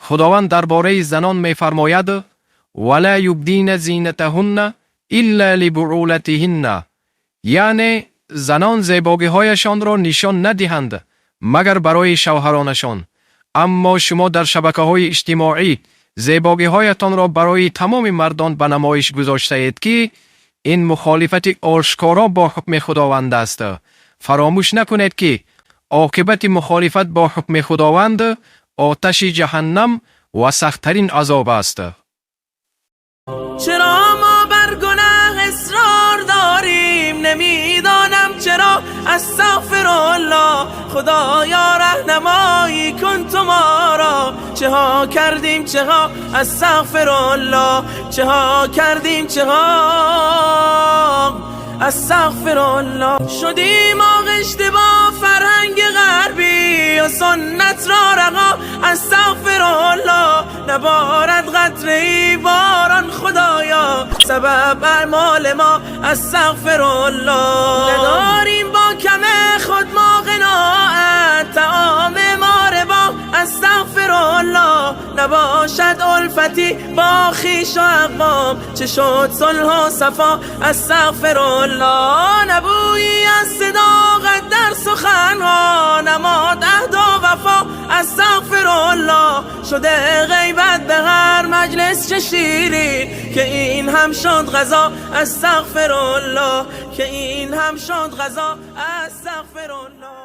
Худованд дар бораи занон мефармояд: ولا يبدين زينتهن إلا لبعولتهن. Яъне занон зебогиҳояшонро нишон надиҳанд, магар барои шавҳаронашон. Аммо шумо дар шабакаҳои иҷтимоӣ зебогиҳоятонро барои тамоми мардон ба намоиш гузоштаед, ки ин мухолифати ошкоро бо ҳукми Худованд аст. Фаромӯш накунед, ки оқибати мухолифат бо ҳукми Худованд оташи ҷаҳаннам ва сахттарин азоб аст. Чаро мо бар гуноҳ исрор дорем? Намедонам чаро. Астағфируллоҳ, Худоё, роҳнамоӣ кун ту моро. Чӣ ҳо кардем, чӣ ҳо, астағфируллоҳ, чӣ ҳо кардем, чӣ ҳо, астағфируллоҳ. Шудем оғишта бо фарҳанги ғарбӣ ва суннат ро раҳо. Астағфируллоҳ, наборад қатраи борон, Худоё, сабаб аъмоли мо. Астағфируллоҳ, надорем бо кам худ мо қаноат, таоми мо рибо. Астағфируллоҳ, набошад улфате бо хеш ва ақвом, чӣ шуд сулҳу сафо? Астағфируллоҳ, набӯе аз садоқат дар суханҳо, намонд аҳду вафо. Астағфируллоҳ, шуда ғайбат ба ҳар маҷлис чӣ ширин, ки ин ҳам шуд ғизо. Астағфируллоҳ, ки ин ҳам шуд ғизо. Астағфируллоҳ.